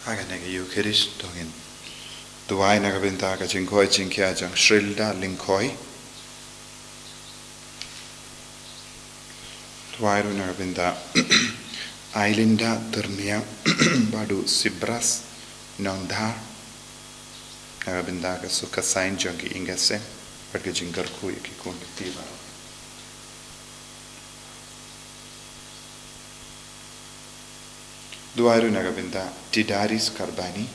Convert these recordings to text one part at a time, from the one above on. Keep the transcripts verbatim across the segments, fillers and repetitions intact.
Ha kane ka Eucharist to ngin duwai na ka bynta ka jingkoit jingkhiah jong Shrilda Lyngkhoi. Duwai ruh na ka bynta Ailinda Tyrniang bad u Sibras Nongdhar. Na ka bynta ka suk ka saiñ jong ki ïing ka sem bad ka jingkyrkhu ïa ki khun ki kti baroh. Duwai ruh na ka bynta Tidaris Karbani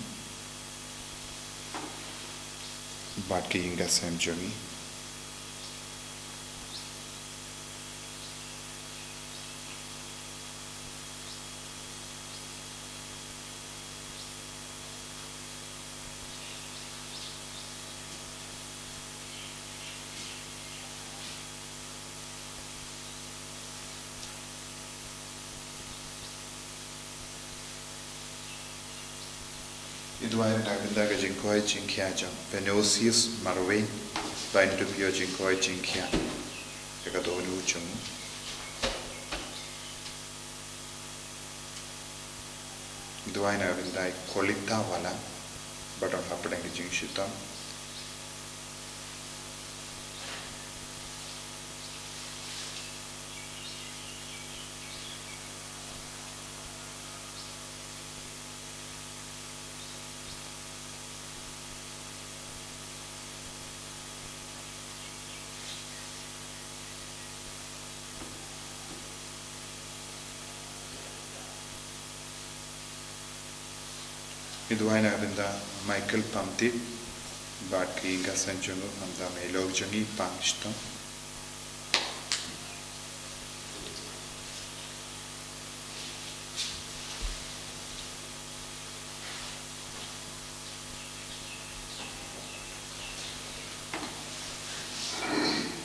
bad ki ïing ka sem jong i. I duwai na ka bynta ka jingkoit jingkhiah jong Venosius Marwein, ba in dup ïoh jingkoit jingkhiah ïa ka dohnud jong u. I duwai na ka bynta i Kolita Wala, ba don hapdeng ka jingshitom. I duwai na ka bynta Michael Pamtit bad ki ïing ka sem jong u, khamtam ïa i lok jong i Pang Shtong.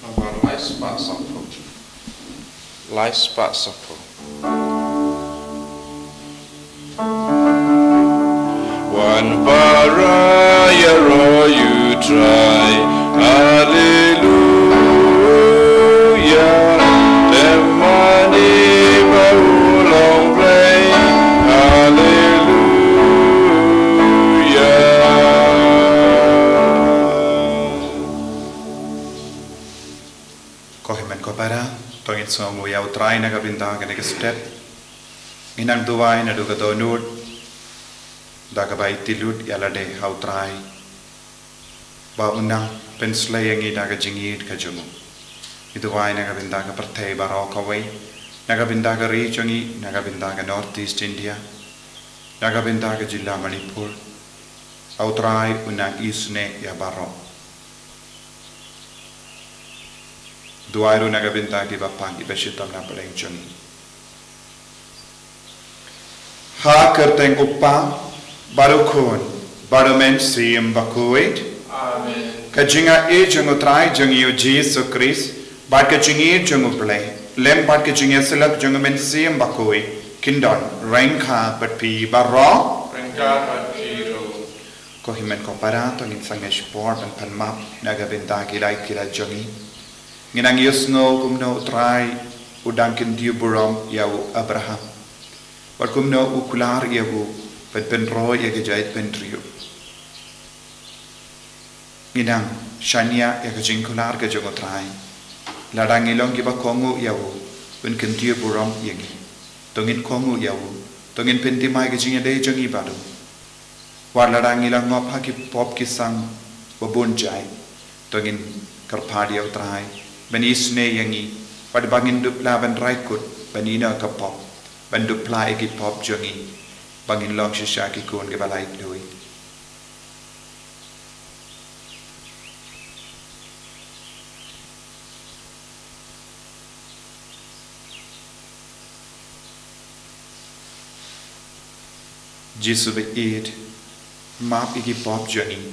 Namba lai spah sanphew. Lai spah sanphew. Wan para ïaroh ïa U Trai, Haleluya. Lem mane ba u long Blei, Haleluya. Ko hynmen ko para, to ngin sngewnguh ïa U Trai na ka bynta kane ka step. Ngin nang duwai naduh ka dohnud, da kaba ïaid lut ïa lade ha U Trai, ba un nang pynslei ïa ngi da ka jingïeid ka jong u. I duwai na ka bynta ka pyrthei baroh kawei, na ka bynta ka ri jong ngi, na ka bynta ka North East India, na ka bynta ka jylla Manipur. A U Trai un nang isynei ïa baroh. Duwai ruh na ka bynta kiba pang kiba shitom na pdeng jong ngi. Ha ka kyrteng U Kpa, bad U Khun, bad U Mynsiem Bakhuid. Amen. Ka jingaiei jong U Trai jong ngi U Jisu Khrist, bad ka jingïeid jong U Blei, lem bad ka jingïasyllok jong U Mynsiem Bakhuid, kin don ryngkat bad phi baroh. Ryngkat bad phi ruh. Ko hynmen ko para, to ngin sangeh shipor ban pan map na ka bynta ki lait ki lait jong ngi. Ngin nang ïohsngew kumno U Trai u dang kyntiew burom ïa u Abraham, bad kumno u kular ïa u ban pynroi ïa ka jaitbynriew. Ngin nang shaniah ïa ka jingkular ka jong U Trai. Lada ngi long kiba kohnguh ïa u ban kyntiew burom ïa ngi, to ngin kohnguh ïa u, to ngin pynthymmai ka jingïadei jong ngi bad u. Wat lada ngi la ngop ha ki pop ki sang ba bun jait, to ngin kyrpad ïa U Trai ban isynei ïa ngi, bad ba ngin dup lah ban rai kut ban ïehnoh ka pop, ban dup lah ïa ki pop jong ngi, ba ngin long shisha ki khun kiba laitluid. Jisu ba ïeit, map ïa ki pop jong ngi,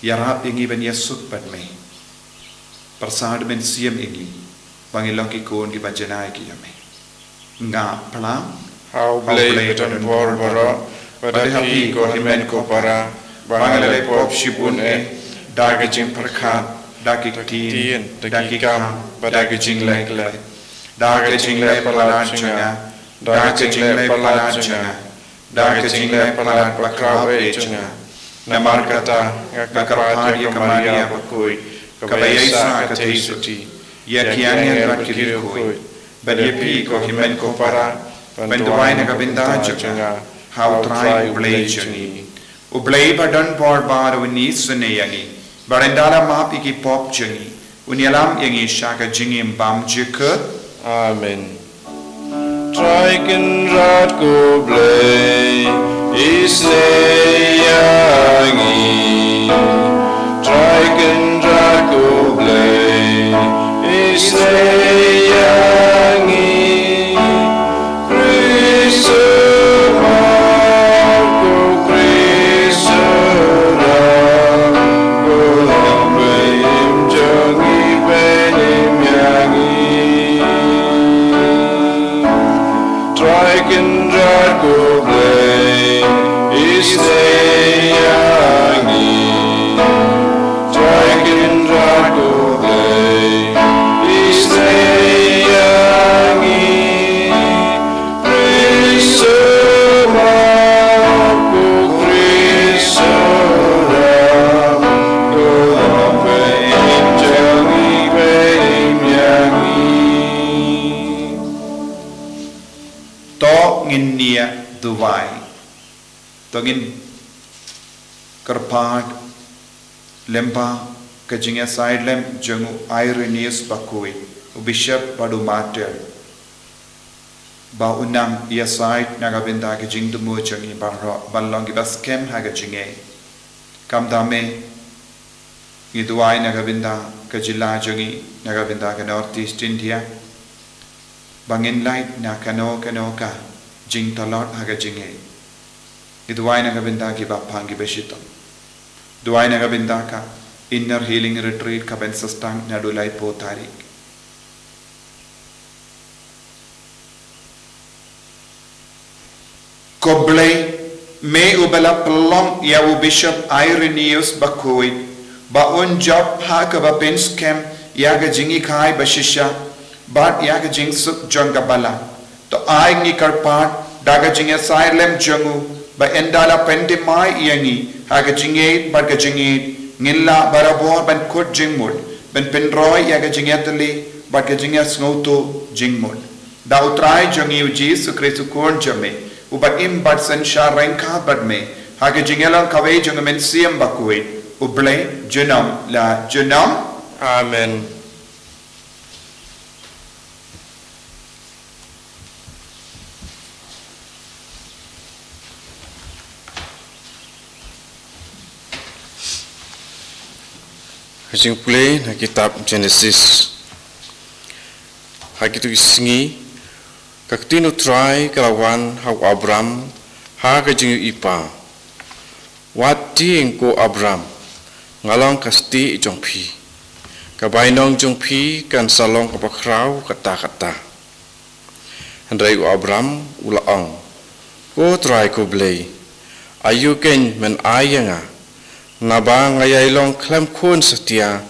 ïarap ïa ngi ban ïasuk bad me. Pyrsad Mynsiem ïa ngi, ba ngin long ki khun kiba janai ki ïa me. Nga phlang ha U Blei badonbor baroh, bad ha phi ko hynmen ko para, ba nga la leh pop shibun eh, da ka jingpyrkhat, da ki ktien, da ki kam, bad da ka jingleh. Da ka jingleh palat jong nga, da ka jingleh palat jong nga. Da ka jingleh palat bakhraw eh jong nga, namar kata nga kyrpad ïa ka Maria bakhuid, kaba ïaisah ka theisotti, ïa ki angel bad ki riewkhuid, bad ïa phi ko hynmen ko para, ban duwai na ka bynta jong nga ha U Trai U Blei jong ngi. U Blei ba don bor ba u isynei ïa ngi, ba un da la map ïa ki pop jong ngi, un ïalam ïa ngi sha ka jingim bymjukut. Amen. Trai Kynrad ko Blei, isynei ïa ngi. Trai Kynrad ko Blei, isynei ïa ngi. Khrist u map, ko Khrist u ram, ko long ba im jong ngi, ba im ïa ngi. Trai Kynrad ko Blei, isynei ïa ngi. Trai Kynrad ko Blei, isynei ïa ngi. Khrist u map, ko Khrist u ram, ko long ba im jong ngi, ba im ïa ngi. To ngin ïa duwai. To ngin kyrpad lyngba ka jingïasaid lem jong u Irenaeus bakhuid, u bishop bad u martyr, ba un nang ïasaid na ka bynta ka jingthmu jong ngi baroh, ban long kiba skhem ha ka jingngeit. Kumta me, ngi duwai na ka bynta ka jylla jong ngi, na ka bynta ka North East India, ba ngin lait na kano kano ka jingtlot ha ka jingngeit. Ngi duwai na ka bynta kiba pang kiba shitom. Duwai na ka bynta ka Inner Healing Retreat kaban sa sdang naduh laiphew tarik. Ko Blei, me uba la pynlong ïa u Bishop Irenaeus bakhuid, ba un jop ha kaba pynskhem ïa ka jinghikai bashisha bad ïa ka jingsuk jong ka balang. To ai, ngi kyrpad, da ka jingïasaid lem jong u, ba ynda la pynthymmai ïa ngi ha ka jingïeit bad ka jingïeit, ngin lah barabor ban kut jingmut, ban pynroi ïa ka jingïatylli bad ka jingïasngewthuh jingmut. Da U Trai jong ngi U Jisu Khrist U Khun jong me, uba im bad synshar ryngkat bad me ha ka jingïalong kawei jong U Mynsiem Bakhuid, U Blei junom la junom. Amen. Ka jingpule na kitab Genesis. Ha kito ki sngi, ka ktien U Trai ka la wan ha u Abram ha ka jingïohi pa. Wat tieng, ko Abram, nga long ka stieh jong phi. Ka bainong jong phi kan sa long kaba khraw katta katta. Hynrei u Abram u la ong, Ko Trai ko Blei, aïu kein men ai ïa nga, naba nga ïai long khlem khun satia,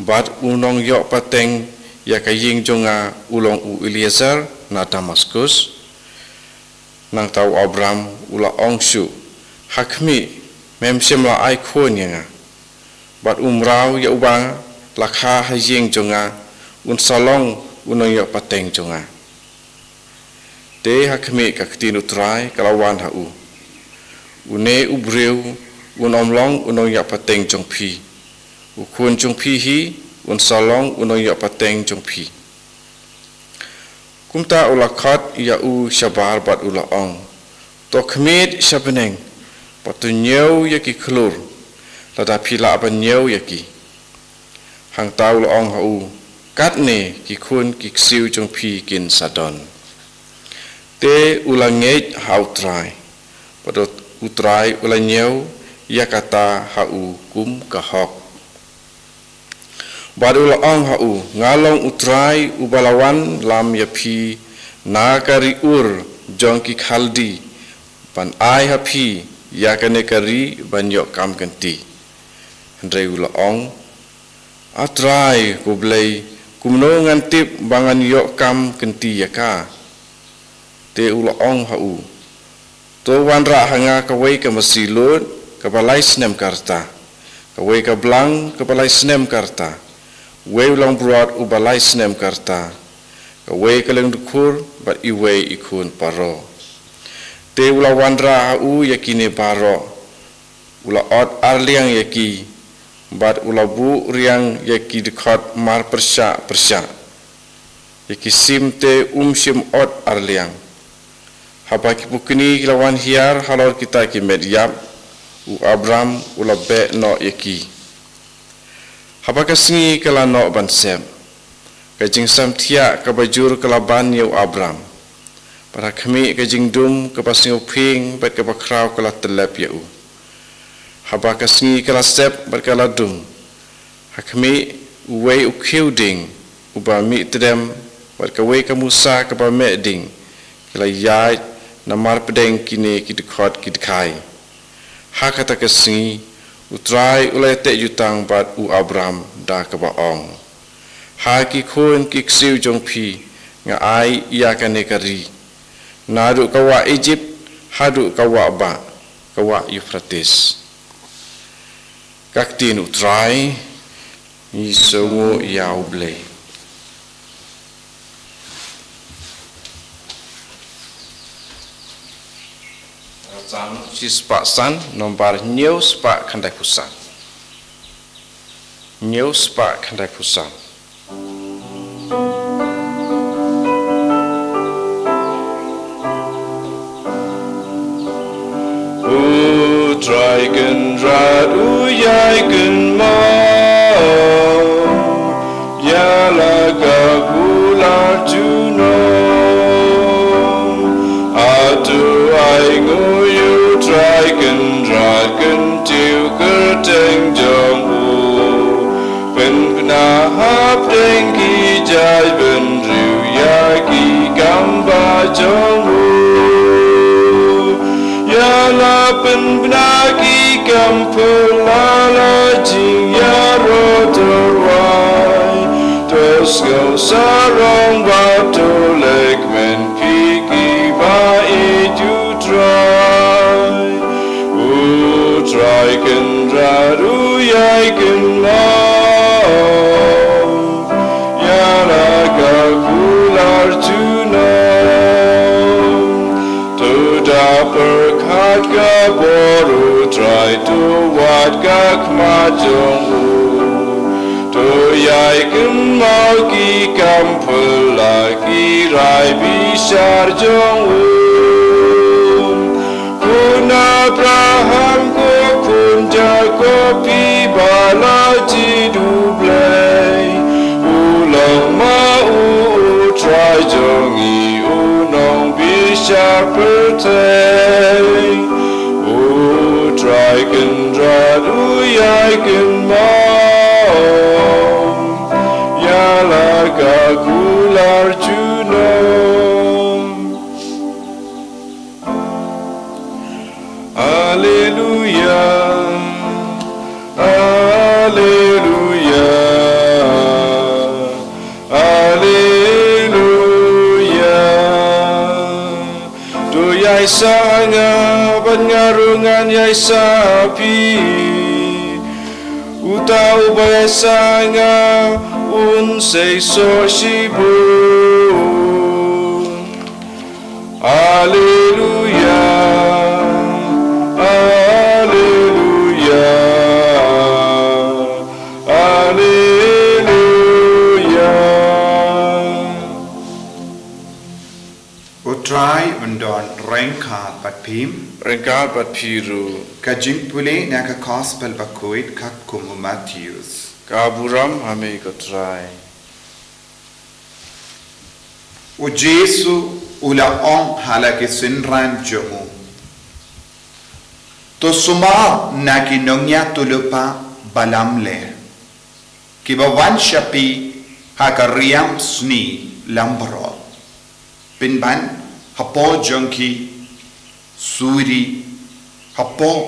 bad u nongïoh pateng ïa ka ïing jong nga u long u Eliezer na Damaskus? Nangta u Abram u la ong shuh, Ha khmih, mem shym la ai khun ïa nga. Bad u mraw ïa uba la kha ha ïing jong nga, un sa long u nongïoh pateng jong nga. Te ha khmih, ka ktien U Trai ka la wan ha u, Une u briew un ym long u nongïoh pateng jong phi. U khun jong phi hi un sa long u nongïoh pateng jong phi. Kumta u la khot ïa u shabar bad u la ong, To khmied sha bneng, bad to ñiew ïa ki khlur, lada phi lah ban ñiew ïa ki. Hangta u la ong ha u, Katne ki khun ki ksiew jong phi kin sa don. Te u la ngeit ha U Trai, bad U Trai u la ñiew ïa kata ha u kum ka hok. Bad u la ong ha u, Nga long U Trai uba la wan lam ïa phi na ka ri Ur jong ki Khaldi, ban ai ha phi ïa kane ka ri ban ïoh kam kynti. Hynrei u la ong, A Trai ko Blei, kumno ngan tip ba ngan ïoh kam kynti ïa ka? Te u la ong ha u, To wanrah ha nga kawei ka masi lud kaba lai snem ka rta, kawei ka blang kaba lai snem ka rta, uwei u langbrot uba lai snem ka rta, kawei ka lyngdkhur bad iwei i khun paro. Te u la wanrah ha u ïa kine baroh, u la ot arliang ïa ki, bad u la buh riang ïa ki dkhot mar pyrshah pyrshah. Ïa ki sim te um shym ot arliang. Haba ki pukni ki la wan hiar halor kita ki met ïap, u Abram u la beh noh ïa ki. Haba ka sngi ka la noh ban sep, ka jingsamthiah kaba jur ka la ban ïa u Abram. Bad ha khmih ka jingdum kaba sngewphieng bad kaba khraw ka la tyllep ïa u. Haba ka sngi ka la sep bad ka la dum, ha khmih uwei u khiew ding uba mih tdem bad kawei ka musa kaba meh ding ki la ïaid namar pdeng kine ki dkhot ki dkhai. Ha kata ka sngi, u Trai u la ïateh jutang bad u Abram da kaba ong, ha ki khun ki ksiew jong phi nga ai ïa kane ka ri, naduh ka wah Egypt haduh ka wah bah, ka wah Euphrates. Ka ktien u Trai. Ngi sngewnguh ïa u Blei. Psalm shispah san, nombar hynñiew spah khyndai phew san. Hynñiew spah khyndai phew san. U Trai Kynrad u ïai kynmaw ïa la ka kular junom. Hato ainguh ïa u Trai Kynrad kyntiew kyrteng jong u, pynbna hapdeng ki jaitbynriew ïa ki kam ba jong u. Ïa la pynbna ki kam phylla, la jingïaroh tyrwa. To sngewsarong bad to leh kmen phi kiba ïeit ïa u Trai. U Trai Kynrad u ïai kynmaw ïa la ka kular junom. To da pyrkhat ka bor u Trai, to wad ka khmat jong u. To ïai kynmaw ki kam phylla, ki rai bishar jong u. Khun Abraham, ko khun Jakob, phi ba la jied u Blei. U long ma u, u Trai jong ngi, u nongbishar pyrthei. U Trai Kynrad u ïai kynmaw ïa la ka kular junom. Alleluia, alleluia, alleluia. To ïaisah ha nga bad nga ruh ngan ïaisah ha phi. Uta uba ïaisah ha nga un sa ïoh shibun. Alleluia, alleluia, alleluia. U Trai un don ryngkat bad phi. Ryngkat bad phi ruh. Ka jingpule na ka Gospel Bakhuid katkum u Mathaios. Ka burom ha me ko Trai. U Jisu u la ong ha la ki synran jong u, to sumar na ki nongïathuhlypa balamler kiba wan sha phi ha ka riam snieh langbrot. Pynban hapoh jong ki suri, hapoh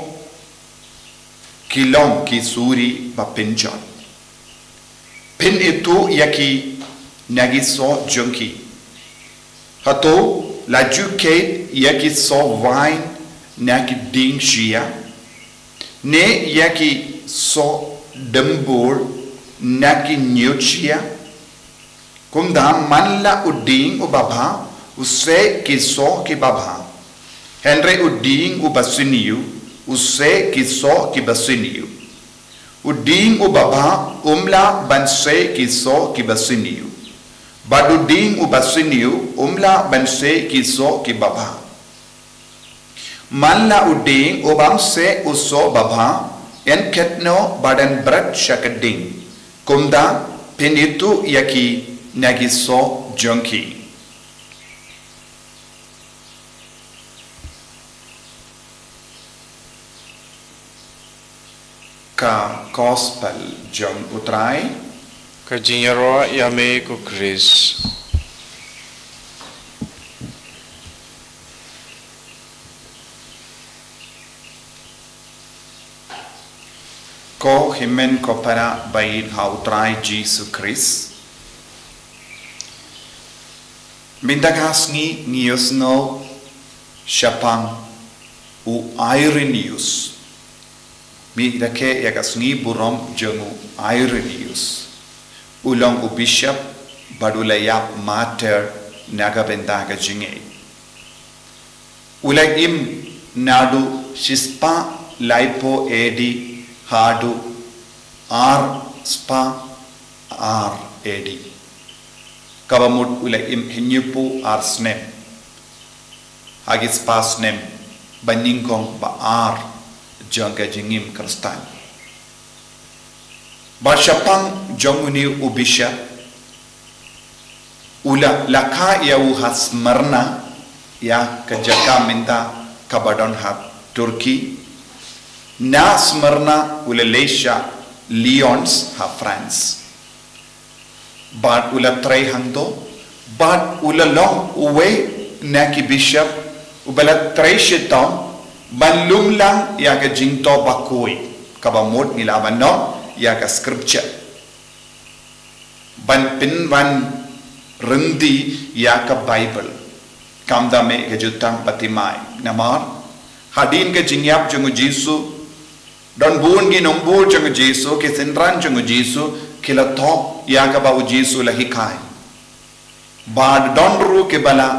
ki long ki suri ba pynjot. Pynithuh ïa ki na ki soh jong ki. Hato la ju kheit ïa ki soh vine na ki dieng shyiap, ne ïa ki soh dymbur na ki ñiut shyiap? Kumta man la u dieng u babha u seh ki soh ki babha, hynrei u dieng u basniew u seh ki soh ki basniew. U dieng u babha um lah ban seh ki soh ki basniew, bad u dieng u basniew um lah ban seh ki soh ki babha. Man la u dieng u bym seh u soh babha, yn khet noh bad yn bret sha ka dieng. Kumta phin ithuh ïa ki na ki soh jong ki. Ka Gospel jong U Trai. Ka jingïaroh ïa me ko Khrist. Ko hynmen ko para ba ïeit ha U Trai Jisu Khrist. Mynta ka sngi ngi ïohsngew shaphang u Irenaeus. Ngi rakhe ïa ka sngi burom jong u Irenaeus. U long u bishop bad u la ïap martyr na ka bynta ka jingngeit. U la im naduh shispah laiphew A D haduh arspah ar A D. Kaba mut u la im hynñiewphew ar snem ha ki spah snem ba nyngkong ba ar jong ka jingim Khristan. Bad shaphang jong une u bishop, u la lakha ïa u ha Smyrna, ïa ka jaka mynta kaba don ha Turkey. Na Smyrna u la leit sha Lyons ha France. Bad u la trei hangto, bad u la long uwei na ki bishop uba la trei shitom ban lum lang ïa ka jingthoh bakhuid, kaba mut ngi lah ban ong ïa ka scripture, ban pynwan ryndi ïa ka Bible. Kam da mih ka jutang ba thymmai, namar hadien ka jingïap jong u Jisu, don bun ki nongbud jong u Jisu, ki synran jong u Jisu, ki la thoh ïa kaba u Jisu la hikai. Bad don ruh kiba la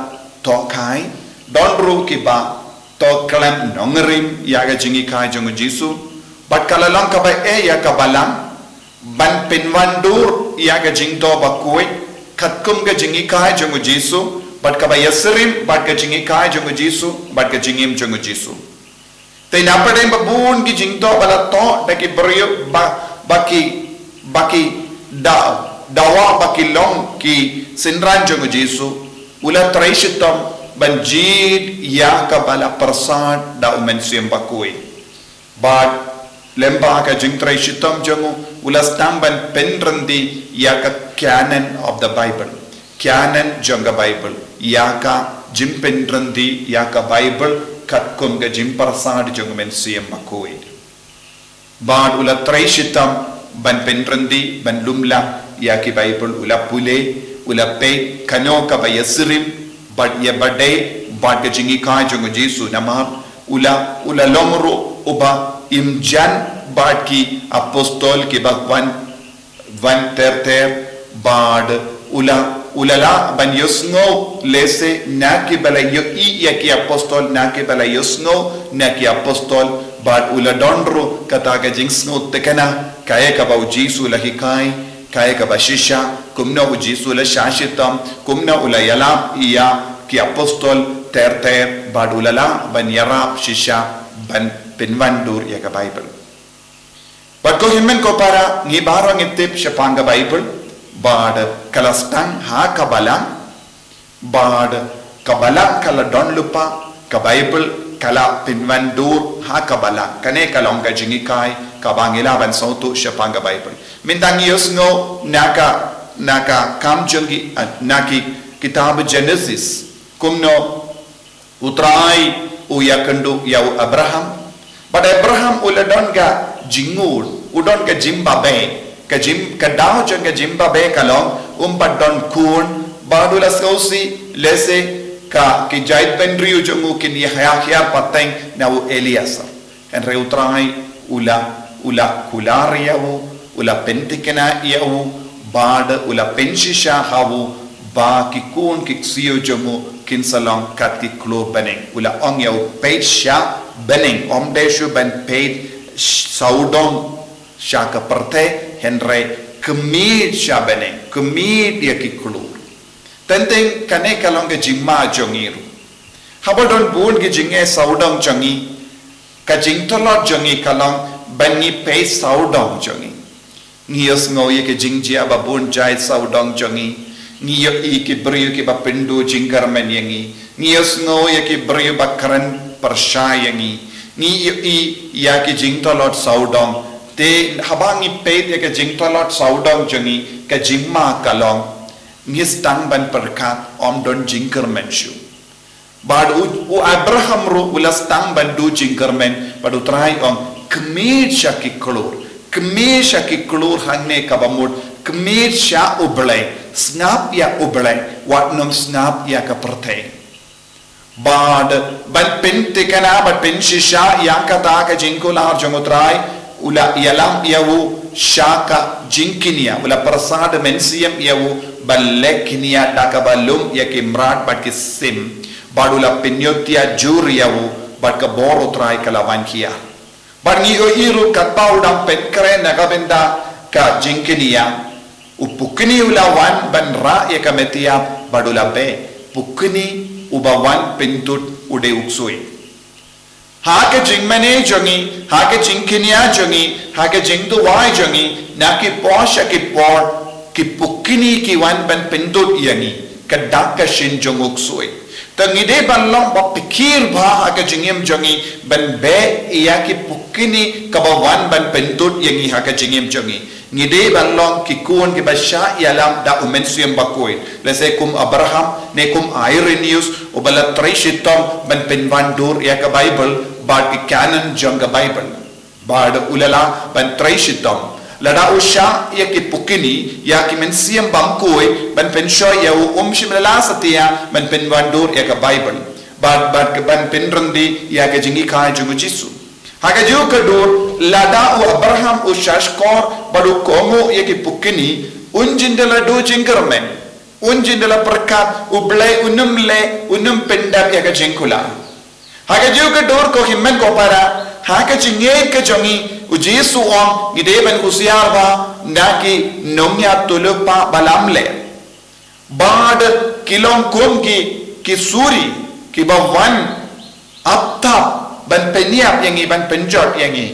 thoh kai, don ruh kiba thoh khlem nongrim ïa ka jinghikai jong u Jisu. Bad ka la long kaba eh ïa ka balang ban pynwandur ïa ka jingthoh bakhuid katkum ka jinghikai jong u Jisu, bad kaba ïasyriem bad ka jinghikai jong u Jisu bad ka jingim jong u Jisu. Te na pdeng ba bun ki jingthoh ba la thoh da ki briew ba, ba ki, ba ki da, dawa ba ki long ki synran jong u Jisu, u la trei shitom ban jied ïa kaba la pyrsad da u Mynsiem Bakhuid. Bad lyngba ka jingtrei shitom jong u, u la sdang ban pynryndi ïa ka canon of the Bible. Canon jong ka Bible, ïa ka jingpynryndi ïa ka Bible katkum ka jingpyrsad jong u Mynsiem Bakhuid. Bad u la trei shitom ban pynryndi, ban lum lang ïa ki Bible, u la pule, u la peit kano kaba ïasyriem bad ïabadei bad ka jinghikai jong u Jisu, namar u la, u la long ruh uba im jan bad ki apostol kiba wan wan ter ter, bad u la, u la lah ban ïohsngew lehse na kiba la ïohi ïa ki apostol, na kiba la ïohsngew na ki apostol, bad u la don ruh kata ka jingsngew thikna, kaei kaba u Jisu la hikai, kaei kaba shisha, kumno u Jisu la shah shitom, kumno u la ïalap ïa ki apostol ter ter, bad u la lah ban ïarap shisha ban pynwandur ïa ka Bible. Bad ko hynmen ko para, ngi baroh ngi tip shaphang ka Bible, bad ka la sdang ha ka balang, bad ka balang ka la don lypa, ka Bible ka la pynwandur ha ka balang. Kane ka long ka jinghikai kaba ngi lah ban sngewthuh shaphang ka Bible. Mynta ngi ïohsngew na ka, na ka kam jong ki, eh, na ki kitab Genesis, kumno U Trai u ïakynduh ïa u Abraham. Bad Abraham u la don ka jingngud, u don ka jingbabe, ka jing, ka daw jong ka jingbabe ka long, um pat don khun, bad u la sngewsih lehse ka ki jaitbynriew jong u kin ïa hiar hiar pateng na u Eleasar. Hynrei u Trai u la, u la kular ïa u, u la pynthikna ïa u, bad u la pynshisha ha u, ba ki khun ki ksiew jong u kin sa long kat ki klur bneng. U la ong ïa u, peit sha bneng, ym dei shuh ban peit sawdong sha ka pyrthei, hynrei khmih sha bneng, khmih ïa ki klur. Teng teng kane ka long ka jingma jong ngi ruh. Haba don bun ki jingeh sawdong jong ngi, ka jingtlot jong ngi ka long ban ngi peit sawdong jong ngi. Ngi ïohsngew ïa ki jingjia ba bun jait sawdong jong ngi. Ngi ïohi ki briew kiba pynduh jingkyrmen ïa ngi. Ngi ïohsngew ïa ki briew ba kren pyrshah ïa ngi. Ngi ïohi ïa ki jingtlot sawdong. Te haba ngi peit ïa ki jingtlot sawdong jong ngi, ka jingma ka long, ngi sdang ban pyrkhat ym don jingkyrmen shuh. Bad u, u Abraham ruh u la sdang ban duh jingkyrmen, bad u Trai ong, khmih sha ki klur, khmih sha ki klur hangne kaba mut, khmih sha U Blei, sngap ïa U Blei, wat nym sngap ïa ka pyrthei. Bad ban pynthikna, bad pynshisha ïa kata ka jingkular jong u Trai, u la ïalam ïa u sha ka jingkñia, u la pyrsad mynsiem ïa u, ban leh kñia da kaba lum ïa ki mrad bad ki sim, bad u la pynïoh tiar jur ïa u, bad ka bor u Trai ka la wan hiar. Bad ngi ïohi ruh katba u dang pynkhreh na ka bynta ka jingkñia, u pukni u la wan ban rah ïa ka metiap bad u la beh, pukni uba wan pyntut u dei u ksuid. Ha ka jingmane jong ngi, ha ka jingkñia jong ngi, ha ka jingduwai jong ngi, na ki por sha ki por, ki pukni ki wan ban pyntut ïa ngi, ka dak ka shin jong u ksuid. Te ngi dei ban long ba pyrkhat bha ha ka jingim jong ngi, ban beh ïa ki pukni kaba wan ban pyntut ïa ngi ha ka jingim jong ngi. Ngi dei ban long ki khun kiba shah ïalam da u Mynsiem Bakhuid. Lehse kum Abraham, ne kum Irenaeus, uba la trei shitom ban pynwandur ïa ka Baibl, bad ki canon jong ka Baibl. Bad u la lah ban trei shitom. Lada u shah ïa ki pukni, ïa ki mynsiem bakhuid, ban pynshoi ïa u, um shym la lah satia, ban pynwandur ïa ka Baibl. Bad, bad ka ban pynryndi ïa ka jinghikai jong u Jisu. Ha kajuh ka dur, lada u Abraham u shahshkor, bad u kohnguh ïa ki pukni, un jin da la duh jingkyrmen. Un jin da la pyrkhat, U Blei un ym leh, un ym pyndap ïa ka jingkular. Ha kajuh ka dur ko hynmen ko para, ha ka jingngeit ka jong ngi, u Jisu u ong, ngi dei ban husiar bha, na ki nongïathuhlypa ba lamler. Bad ki long kum ki, ki suri, kiba wan ap tap, ban pynïap ïa ngi, ban pynjot ïa ngi.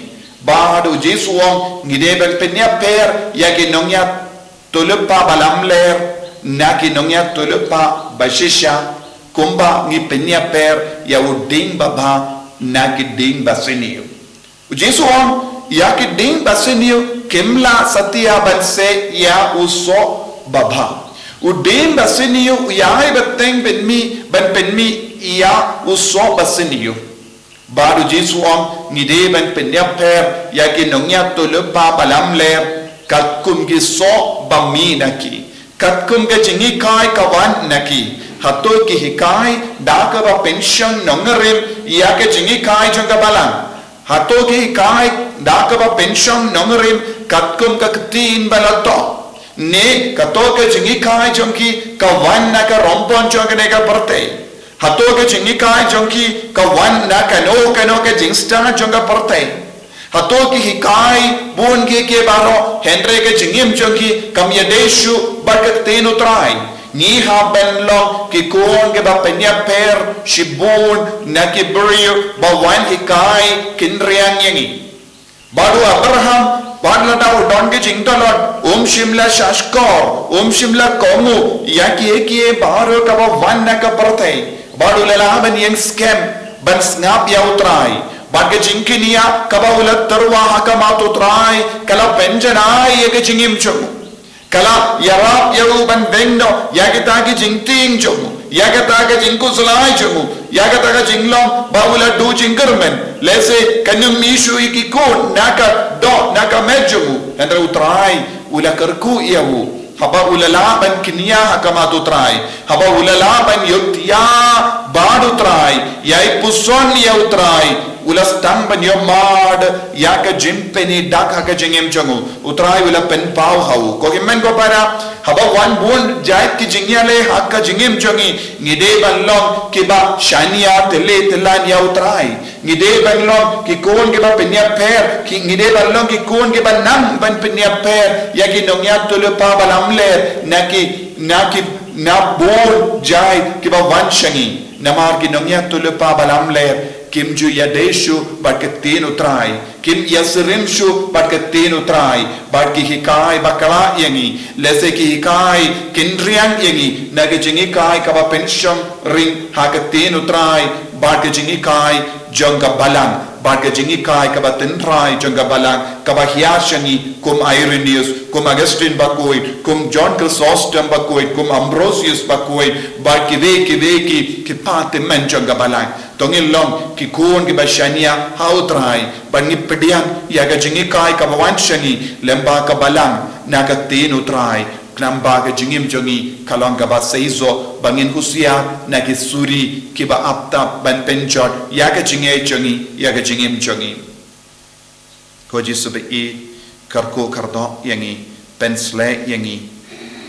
Bad u Jisu u ong, ngi dei ban pynïapher, ïa ki nongïathuhlypa ba lamler, na ki nongïathuhlypa ba shisha, kumba ngi pynïapher, ïa u dieng babha, na ki dieng basniew. U Jisu u ong, ïa ki dieng basniew, kim lah satia ban seh, ïa u soh babha. U dieng basniew, u ïai bteng pynmih, ban pynmih, ïa u soh basniew. Bad u Jisu u ong, ngi dei ban pynïapher, ïa ki nongïathuhlypa ba lamler, katkum ki soh ba mih na ki. Katkum ka jinghikai ka wan na ki. Hato ki hikai, da kaba pynshong nongrim, ïa ka jinghikai jong ka balang. Hato ki hikai, da kaba pynshong nongrim, katkum ka ktien ba la thoh. Ne, kato ka jinghikai jong ki, ka wan na ka rympon jong kane ka pyrthei. Hato ka jinghikai jong ki, ka wan na kano kano ka jingstad jong ka pyrthei. Hato ki hikai, bun ki ki baroh, hynrei ka jingim jong ki, kam ïadei shuh, bad ka ktien u Trai. Ngi hap ban long, ki khun kiba pynïapher, shibun, na ki briew, ba wan hikai, kynriang ïa ngi. Bad u Abraham, wat lada u don ki jingtlot, um shym la shahshkor, um shym la kohnguh, ïa kiei kiei baroh kaba wan na ka pyrthei. Bad u la lah ban ïeng skhem, ban sngap ïa u Trai. Bad ka jingkñia, kaba u la tyrwa ha khmat u Trai, ka la pynjanai ïa ka jingim jong u. Ka la ïarap ïa u ban beng noh, ïa kita ki jingtieng jong u, ïa kata ka jingkhuslai jong u, ïa kata ka jinglong, ba u la duh jingkyrmen, lehse kan ym mih shuh ïa ki khun, na ka doh, na ka met jong u, hynrei u Trai, u la kyrkhu ïa u, Haba u la lah ban kñia ha khmat u Trai, haba u la lah ban ïoh ïa bad u Trai, ïai puson ïa u Trai, u la sdang ban ïoh mad ïa ka jingpyni dak ha ka jingim jong u. U Trai u la pynpaw ha u. Ko hynmen ko para, haba wan bun jait ki jingïaleh ha ka jingim jong ngi, ngi dei ban long kiba shaniah tylli tyllan ïa u Trai. Ngi dei ban long ki khun kiba pynïapher, ki, ngi dei ban long ki khun kiba nang ban pynïapher ïa ki nongïathuhlypa ba lamler, na ki, na ki, na bun jait kiba wan sha ngi. Namar ki nongïathuhlypa ba lamler kim ju ïadei shuh bad ka ktien u Trai, kim ïasyriem shuh bad ka ktien u Trai, bad ki hikai bakla ïa ngi, lehse ki hikai kynriang ïa ngi na ka jinghikai kaba pynshong ring ha ka ktien u Trai, bad ka jinghikai jong ka Balang, bad ka jinghikai kaba tynrai jong ka Balang, kaba hiar sha ngi kum Irenaeus, kum Augustine Bakhuid, kum John Chrysostom Bakhuid, kum Ambrosius Bakhuid, bad kiwei kiwei ki, ki pathymmon jong ka Balang. To ngin long ki khun kiba shaniah ha u Trai, bad ngi pdiang ïa ka jinghikai kaba wan sha ngi lyngba ka Balang na ka ktien u Trai. Khnang ba ka jingim jong ngi ka long kaba seisoh, ba ngin husiar na ki suri kiba ap tap ban pynjot ïa ka jingngeit jong ngi, ïa ka jingim jong ngi. Ko Jisu ba ïeit, kyrkhu kyrdoh ïa ngi, pynshlei ïa ngi,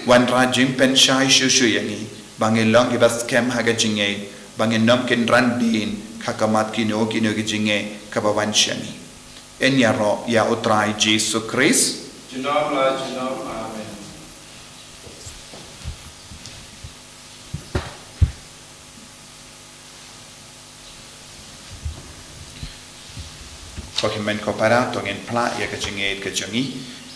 wanrah jingpynshai shuh shuh ïa ngi, ba ngin long kiba skhem ha ka jingngeit, ba ngin ym kynran dien ha khmat kino kino ki jingeh kaba wan sha ngi. Yn ïaroh ïa u Trai Jisu Khrist. Junom la junom. Amen. Ko hynmen ko para, to ngin phla ïa ka jingngeit ka jong ngi.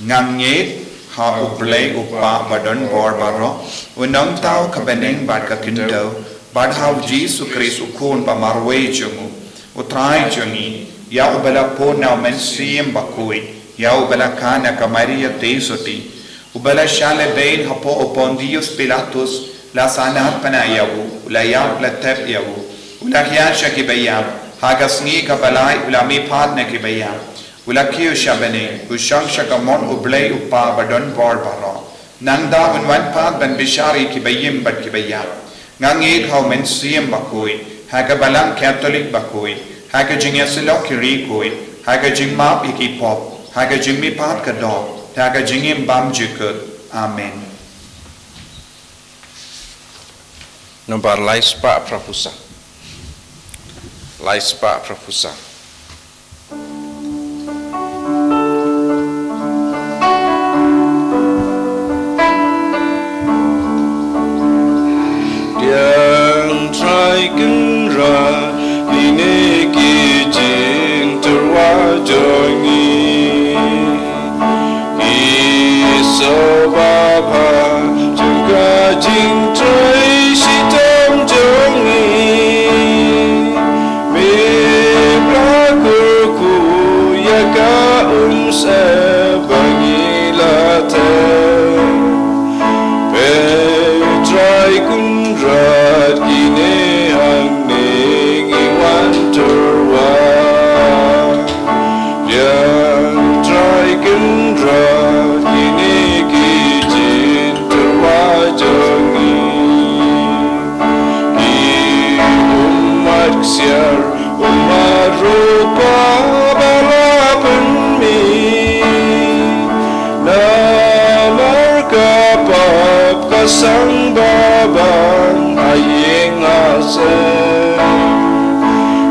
Nga ngeit ha U Blei U Kpa ba don bor baroh, U Nongthaw ka bneng bad ka khyndew, bad ha U Jisu Khrist U Khun ba marwei jong U, U Trai jong ngi, ïa uba la pun na U Mynsiem Bakhuid, ïa uba la kha na ka Maria Theisotti, uba la shah lehbeiñ hapoh u Pontius Pilatus, la sahnarphna ïa u, u la ïap, la thep ïa u, u la hiar sha kiba ïap, ha ka sngi kaba lai u la mihpat na kiba ïap, u la kiew sha bneng, u shong sha kamon U Blei U Kpa ba don bor baroh. Nangta un wan pat ban bishar ïa kiba im bad kiba ïap. Nga ngeit ha U Mynsiem Bakhuid, ha ka Balang Katholik bakhuid, ha ka jingïasyllok ki riewkhuid, ha ka jingmap ïa ki pop, ha ka jingmihpat ka doh, ha ka jingim bymjukut. Amen. Nombar lai spah phra phew saw. Lai spah phra phew saw. Pdiang Trai Kynrad, kine ki jingtyrwa jong ngi. Ki sngewbha jong ka jingtrei shitom jong ngi. Me pla kyrkhu ïa ka umsyep ba ngi la thep. Peit Trai Kynrad, kine hangne ngi wan tyrwa. Pdiang Trai Kynrad, kine ki jingtyrwa jong ngi. Ki ummat ksiar, ummat rupa ba la pynmih. Namar ka pap ka sangba ban ha ïing ha sem.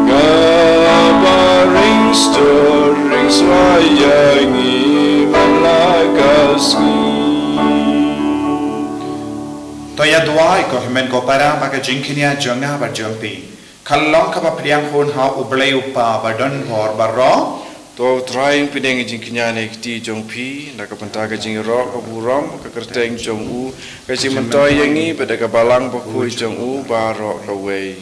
Kaba ring stur ring swa ïa ngi man la ka sngi. To ïa duwai ko hynmen ko para ba ka jingkñia jong nga bad jong phi kan long kaba pdiang hun ha U Blei U Kpa ba don bor baroh. To Trai, pdiang ïa ka jingkñia na ka kti jong phi, na ka bynta ka jingïaroh ka burom ka kyrteng jong u, ka jingmyntoi ïa ngi bad da ka Balang Bakhuid jong u baroh kawei.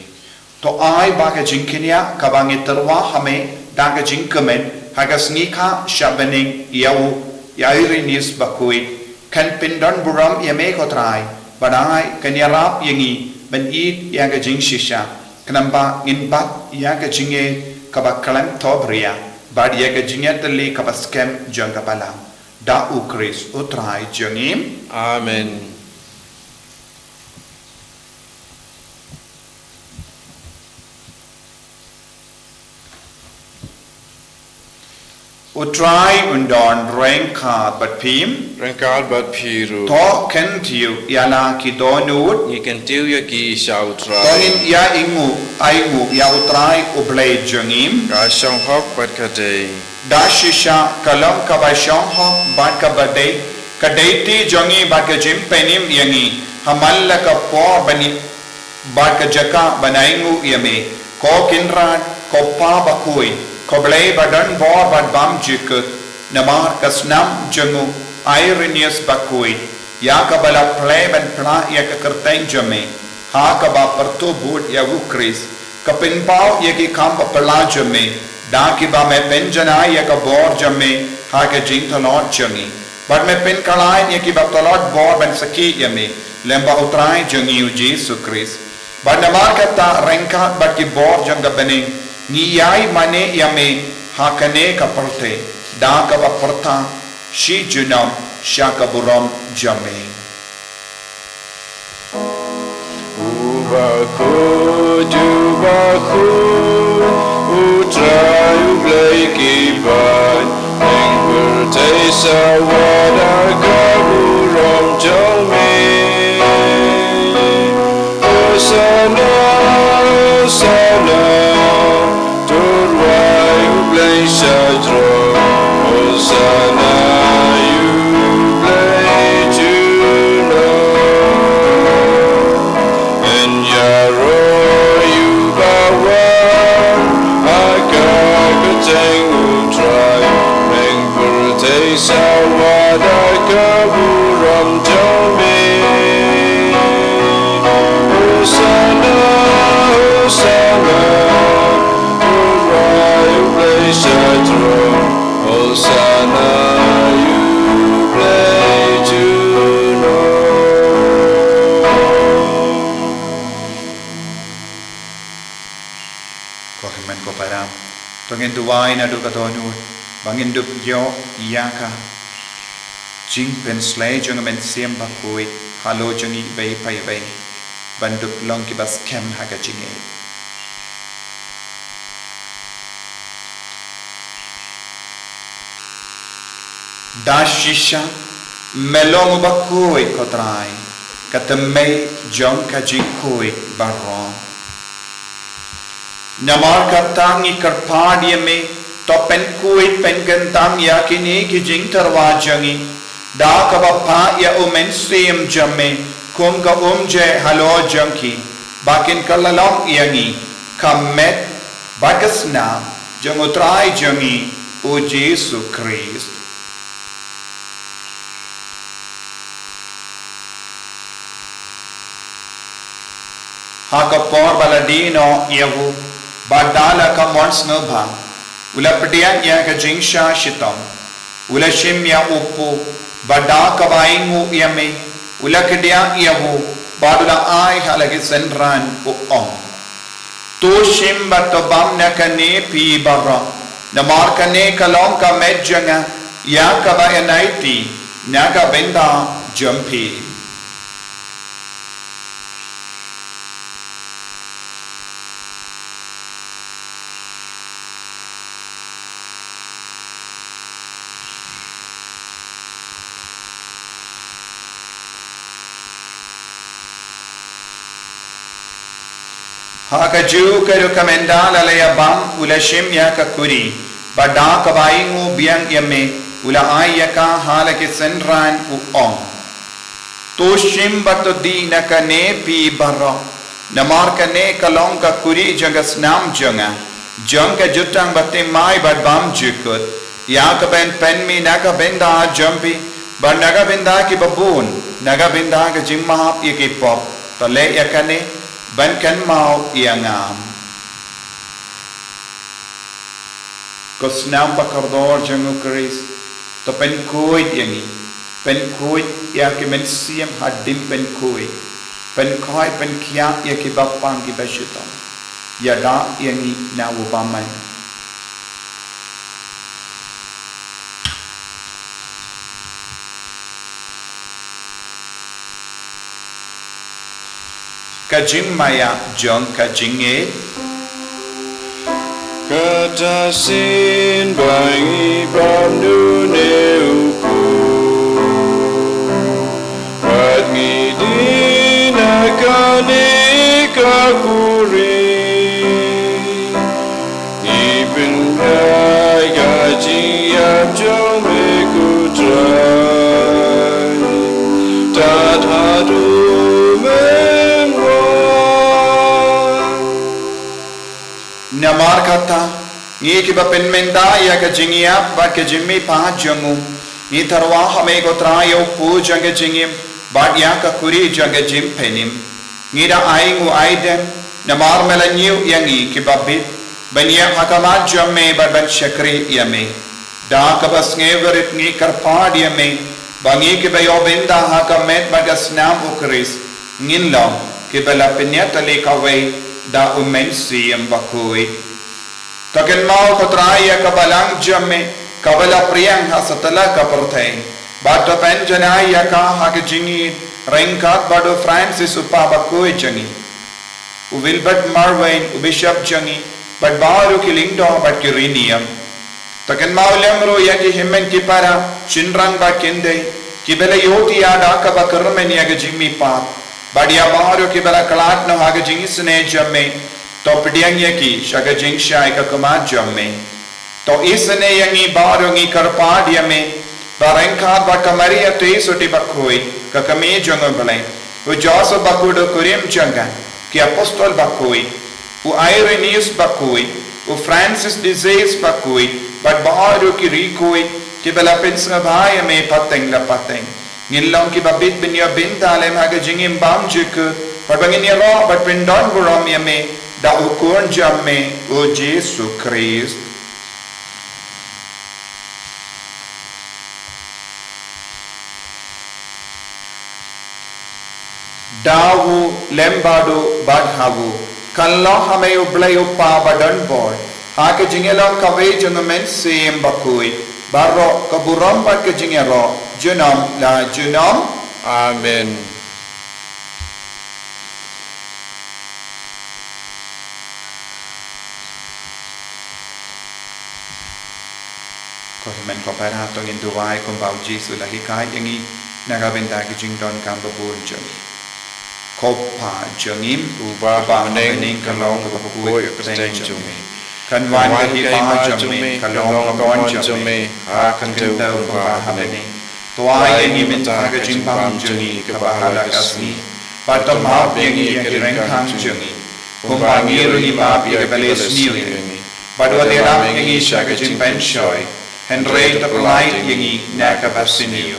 To ai ba ka jingkñia kaba ngi tyrwa ha me da ka jingkmen ha ka sngi kha sha bneng ïa u, ïa Irenaeus Bakhuid, kan pyndon burom ïa me ko Trai, bad ai kan ïarap ïa ngi ban ïeit ïa ka jingshisha, khnang ba ngin bat ïa ka jingngeit kaba khlem thohbria bad ïa ka jingïatylli kaba skhem jong ka Balang. Da u Khrist u Trai jong ngi. Amen. U Trai un don ryngkat bad phi. Ryngkat bad phi ruh. To kyntiew ïa la ki dohnud. Ngi kyntiew ïa ki sha u Trai. To ngin ïa ainguh, ainguh ïa u Trai u Blei jong ngi. Ka shong hok bad ka dei. Da shisha ka long kaba shong hok bad kaba dei, ka dei ti jong ngi bad ka jingpynim ïa ngi, ha man la ka por ban ï-, bad ka jaka ban ainguh ïa me, ko Kynrad, ko Pa bakhuid, ko Blei ba don bor bad bymjukut, namar ka snam jong u Irenaeus bakhuid, ïa kaba la plie ban pynlah ïa ka kyrteng jong me, ha kaba pyrto bud ïa u Khrist, ka pynpaw ïa ki kam ba phylla jong me, da kiba me pynjanai ïa ka bor jong me, ha ka jingtlot jong ngi. Bad me pynkylla ïa kiba tlot bor ban sakhi ïa me, lyngba u Trai jong ngi u Jisu Khrist. Bad namar kata ryngkat bad ki bor jong ka bneng, ngi ïai mane ïa me, ha kane ka pyrthei, da kaba pyrta, shi junom, sha ka burom jong me. U bakhuid, u bakhuid, u Trai u Blei ki paid, ïing pyrthei sa wad ha ka burom jong me. Hosana, Hosana, to rwai u Blei sha jrong, Hosana ïa u Blei junom. Yn ïaroh ïa u bawan ha ka kyrteng u Trai, ïing pyrthei sa wad ha ka burom jong me. Hosana, Hosana, to rwai u Blei sha jrong, Hosana ïa u Blei junom. Ko hynmen ko para, to ngin duwai naduh ka dohnud, ba ngin dup ïoh ïa ka jingpynshlei jong ka Mynsiem Bakhuid halor jong ngi iwei pa iwei, ban dup long kiba skhem ha ka jingngeit. Da shisha me long u bakhuid, ko Trai, ka tymmen jong ka jingkhuid baroh. Namar kata ngi kyrpad ïa me, to pynkhuid pynkyntang ïa kine ki jingtyrwa jong ngi, da kaba phah ïa u Mynsiem jong me kum ka umjai halor jong ki, ba kin kylla long ïa ngi ka met bad ka snam jong u Trai jong ngi u Jisu Khrist. Ha ka por ba la die noh ïa u, bad da la ka mon sngewbha, u la pdiang ïa ka jingshah shitom, u la shim ïa u puh, bad da kaba ainguh ïa me, u la kdiah ïa u, bad u la ai ha la ki synran, u ong: To shim bad to bam na kane phi baroh, namar kane ka long ka met jong nga, ïa kaba yn aiti na ka bynta jong phi. Ha kajuh ka rukom ynda la ïa bam, u la shim ïa ka kuri, bad da kaba ainguh biang ïa me, u la ai ïa ka ha la ki synran, u ong: To shim bad to die na kane phi baroh, namar kane ka long ka kuri jong ka snam jong nga, jong ka jutang bathymmai bad bymjukut, ïa kaba yn pynmih na ka bynta jong phi, bad na ka bynta kiba bun, na ka bynta ka jingmap ïa ki pop. To leh ïa kane ban kynmaw ïa nga. Ko snam ba kordor jong u Khrist, to pynkhuid ïa ngi, pynkhuid ïa ki mynsiem hadien pynkhuid, pynkhuid pynkhiah ïa kiba pang kiba shitom. Ïada ïa ngi na u bymman. Ka jingmaïa jong ka jingngeit. Kata shisien ba ngi bam dune u Kpu, bad ngi die na kane ka khuri. Ngi pynbna ïa ka jingïap jong me ko Trai, tad haduh men wan. Namar kata, ngi kiba pynmynta ïa ka jingïap bad ka jingmihpat jong u, ngi tyrwa ha me ko Trai ïa u Kpu jong ka jingim, bad ïa ka khuri jong ka jingpynim. Ngi da ai ïa u aidem, namar me la ñiew ïa ngi kiba bit, ban ïap ha khmat jong me bad ban shakri ïa me. Da kaba sngewrit ngi kyrpad ïa me, ba ngi kiba ïoh bynta ha ka met bad ka snam u Khrist, ngin long kiba la pynïatylli kawei da u Mynsiem Bakhuid. To kynmaw ko Trai ïa ka balang jong me, kaba la pdiang ha satlak ka pyrthei. Bad to pynjanai ïa ka ha ka jingïeit, ryngkat bad u Francis u Kpa bakhuid jong ngi, u Wilbert Marwein u Bishop jong ngi, bad baroh ki lyngdoh bad ki riewniam. To kynmaw lem ruh ïa ki hynmen ki para, shynrang bad kynthei, kiba la ïohthiah da kaba kyrmen ïa ka jingmihpat. Bad ïa baroh kiba la khlad noh ha ka jingisynei jong me, to pdiang ïa ki sha ka jingshai ka khmat jong me. To isynei ïa ngi baroh ngi kyrpad ïa me, ba ryngkat bad ka Maria Theisotti bakhuid, ka kmie jong u Blei, u Joseph bakhuid u kurim jong ka, ki apostol bakhuid, u Irenaeus bakhuid, u Francis de Sales bakhuid, bad baroh ki riewkhuid, kiba la pynsngewbha ïa me pateng la pateng. Ngin long kiba bit ban ïoh bynta lem ha ka jingim bymjukut, bad ba ngin ïaroh bad pyndonburom ïa me, da u Khun jong me, u Jisu Khrist. Da u lem bad u bad ha u, kan long ha me u Blei u Kpa badonbor, ha ka jingïalong kawei jong u Mynsiem Bakhuid, baroh ka burom bad ka jingïaroh, junom la junom. Amen. Ko hynmen ko para, to ngin duwai kumba u Jisu u la hikai ïa ngi, na ka bynta ki jingdonkam babun jong ngi. Ko Kpa jong ngi, uba ha bneng, ka long kaba khuid ka kyrteng jong me. Kan wan ka hima jong me, kan long ka mon jong me, ha ka khyndew kumba ha bneng. To ai ïa ngi mynta ka jingbam jong ngi kaba ha la ka sngi. Bad to map ïa ngi ïa ki ryngkang jong ngi, kumba ngi ruh ngi map ïa kiba leh sniew ïa ngi. Bad wat ïarap ïa ngi sha ka jingpynshoi, hynrei to pyllait ïa ngi na kaba sniew.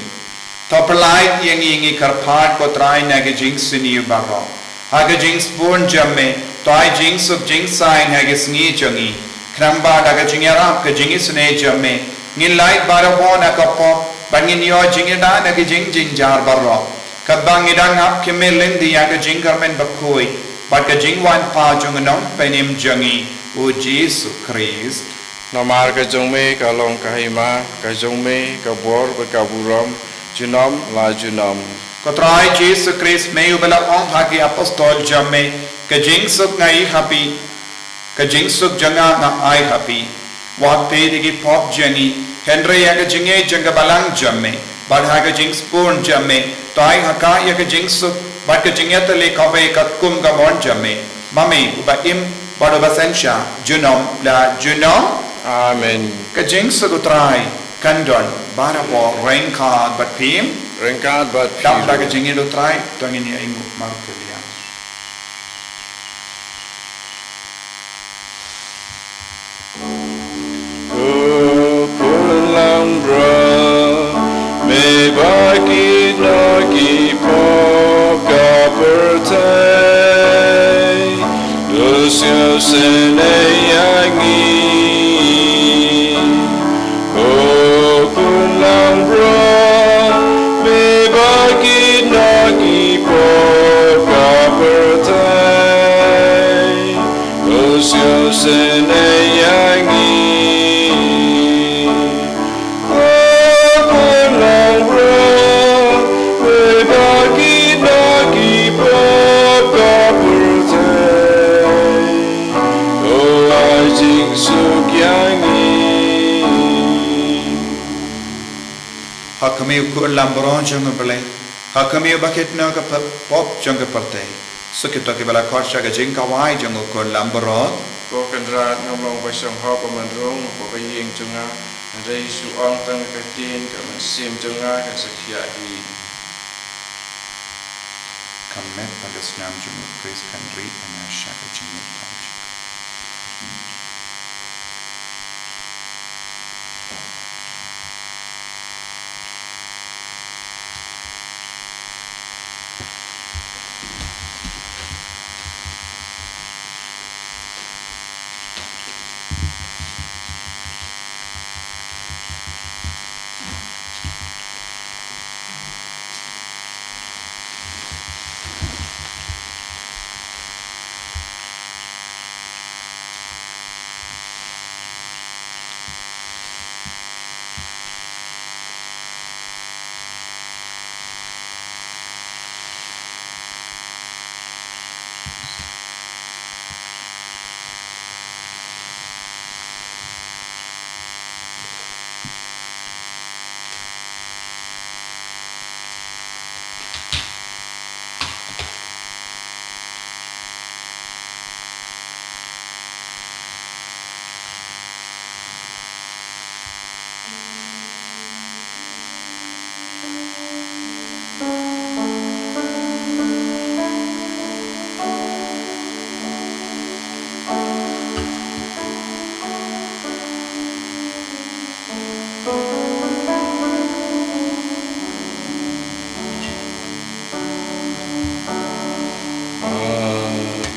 To pyllait ïa ngi, ngi kyrpad ko Trai, na ka jingsniew baroh. Ha ka jingsbun jong me, to ai jingsuk jingsaiñ ha ka sngi jong ngi. Khnang ba da ka jingïarap ka jingisynei jong me, ngin lait barabor na ka pop, bad ngin ïoh jingïada na ka jingjynjar baroh. Katba ngi dang ap khmih lynti ïa ka jingkyrmen bakhuid, bad ka jingwan pat jong u Nongpynim jong ngi, u Jisu Khrist. Namar ka jong me ka long ka hima, ka jong me ka bor bad ka burom, junom la junom. Ko Trai Jisu Khrist, me uba la ong ha ki apostol jong me, ka jingsuk nga ai ha phi, ka jingsuk jong nga nga ai ha phi. Wat peit ïa ki pop jong ngi, hynrei ïa ka jingngeit jong ka balang jong me, bad ha ka jingsbun jong me, to ai ha ka ïa ka jingsuk, bad ka jingïatylli kawei katkum ka mon jong me. Ma me uba im, bad uba synshar, junom la junom. Amen. Ka jingsuk u Trai kan don barabor ryngkat bad phi. Ryngkat bad phi. Dap da ka jingngeit u Trai, to ngin ïa ainguh markylliang. Ko Khun langbrot, me ba kit noh ki pop ka pyrthei, to sngewsynei ïa ngi. Ko Khun langbrot, me ba kit noh ki pop ka pyrthei, to sngewsynei ïa ngi. Ko Khun langbrot, me ba kit noh ki pop ka Ha khmih u Khun Lambrot jong U Blei, ha khmih u ba kit noh ka pop jong ka pyrthei. Sa kito kiba la khot sha ka jingkawai jong u Khun Lambrot. Ko Kynrad, ngam long ba shong hok ba man rung ko ka ïing jong nga, hynrei shu ong tang ka ktien, ka mynsiem jong nga kan sa khiah hi. Ka met bad ka snam jong u Khrist kan ri ïa nga sha ka jingïeit.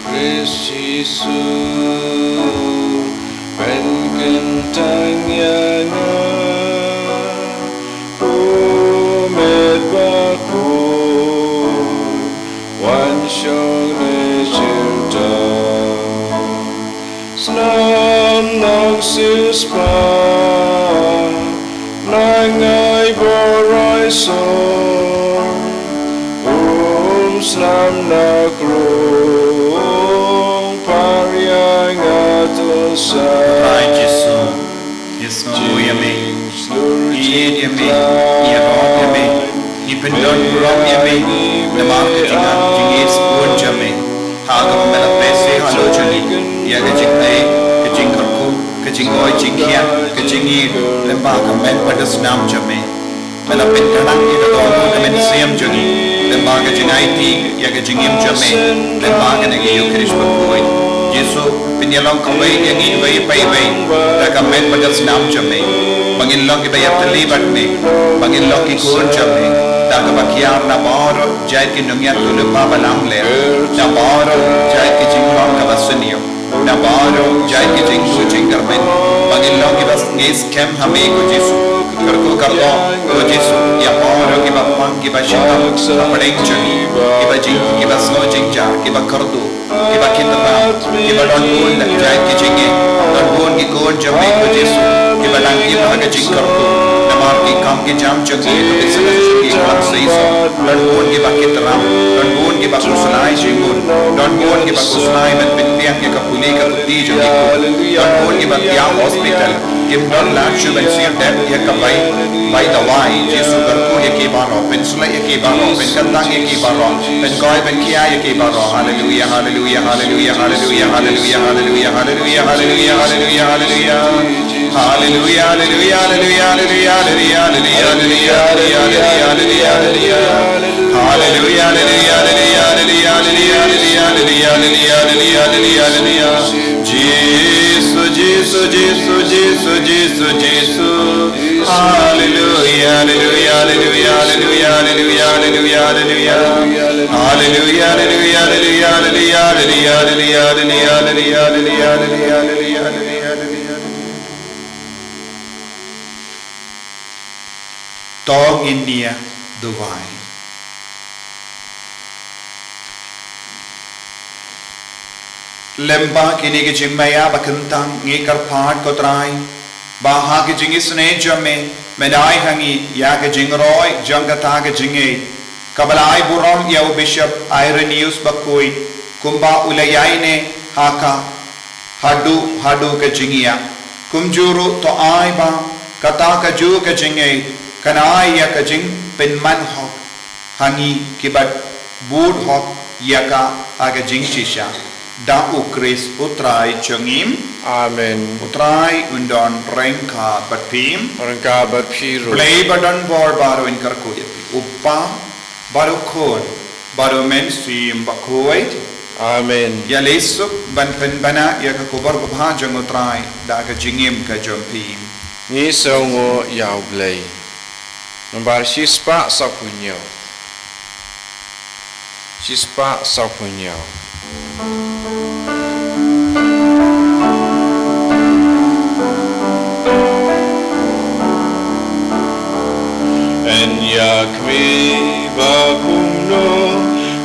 Khrist Jisu, pynkyntang ïa nga, u met bakhuid, wan shong ne jylliew. Snam nang siewspah, nang ai bor ai sor, um snam na krung, phar ïa nga to sah. Trai Jisu, ïasngewbha ïa me. Ngi ïeit ïa me, ngi ïarap ïa me, ngi pyndonburom ïa me, namar ka jingngeit, jingngeit sbun jong me. Ha kaba me la pynbeit halor jong ngi ïa ka jingaiei, ka jingkyrkhu, ka jingngeit, jingkhiah, ka jingngeit lyngba ka met bad ka snam jong me. Me la pynkhlaiñ ïa ka dohnud ka mynsiem jong ngi lyngba ka jingaiti ïa ka jingim jong me lyngba kane ka Eukharist bakhuid. Jisu, pynïalong kawei ïa ngi iwei pa iwei da ka met bad ka snam jong me, ba ngin long kiba ïatylli bad me, ba ngin long ki khun jong me da kaba kiar na baroh jait ki nongïathuhlypa ba lamler, na baroh jait ki jinglong kaba sniew, na baroh jait ki jingduh jingkyrmen, ba ngin long kiba ngeit skhem ha me ko Jisu. Kyrkhu kyrdoh ko Jisu ïa baroh kiba pang kiba shah hapdeng jong ngi, kiba jing, kiba sngew jingjia, kiba kyrduh, kiba kit ram, kiba don bun da jait ki jingngeit, don bun ki khun jong me ko Jisu kiba dang im ha ka jingkyrduh namar ki kam ki jam jong ki, ka business jong ki, ka lam seisoh. Don bun kiba kit ram, don bun kiba khuslai jingmut, don bun kiba khuslai ban pynbiang ïa ka pule ka puthi jong ki khun, don bun kiba thiah hospital, kim don lad shuh ban siew dep ïa ka bai, bai dawai. Jisu, kyrkhu ïa ki baroh, pynsleh ïa ki baroh, pynkyntang ïa ki baroh, pynkhuid pynkhia ïa ki baroh. Haleluia, haleluia, haleluia. Haleluia, haleluia, haleluia, haleluia, haleluia, haleluia, haleluia. Haleluia, haleluia, haleluia, haleluia, haleluia. Haleluia, haleluia, haleluia, haleluia. Jisu, Jisu, Jisu, Jisu, Jisu, Jisu. Haleluia, haleluia, haleluia, haleluia, haleluia, haleluia, haleluia. Haleluia, haleluia, haleluia, haleluia. To ngin ïa duwai. Lyngba kine ki jingmaïa ba kyntang ngi kyrpad ko Trai, ba ha ka jingisynei jong me, men ai ha ngi ïa ka jingroi jong kata ka jingngeit, kaba la ai burom ïa u Bishop Irenaeus bakhuid, kumba u la ïaineh ha ka haduh, haduh ka jingïap. Kumjuh ruh to ai ba kata kajuh ka jingngeit Kan ai ïa ka jingpynman hok ha ngi kiba bud hok ïa ka ha ka jingshisha, da U Khrist U Trai jong ngi. Amen. U Trai un don ryngkat bad phi. Ryngkat bad phi ruh. Blei ba don bor baroh un kyrkhu ïa phi, U Kpa, bad U Khun, bad U Mynsiem Bakhuid. Amen. Ïa leit suk ban pynbna ïa ka khubor babha jong U Trai da ka jingim ka jong phi. Ngi sngewnguh ïa U Blei. Nambar shispah sawphew hynñiew. Shispah sawphew hynñiew. Yn ïa khmih ba kumno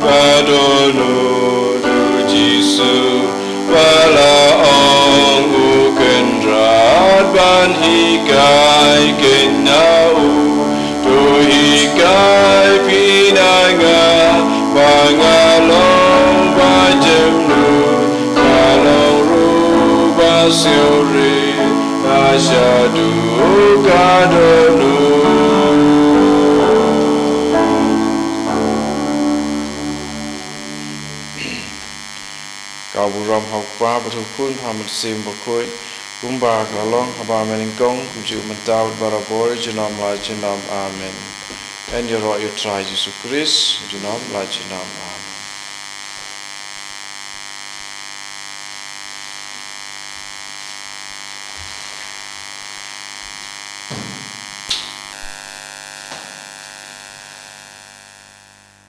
ka dohnud U Jisu, ba la ong U Kynrad ban hikai kynja U. To hikai phi na nga ba nga long ba jemnud, nga long ruh ba siewrit, nga shaduh ka dohnud. Ka burom ha U Kpa bad U Khun bad U Mynsiem Bakhuid, kumba ka la long ha ba mynnyngkong, kumjuh mynta bad barabor, junom la junom. Amen. Yn ïaroh ïa U Trai Jisu Khrist, junom la junom. Amen.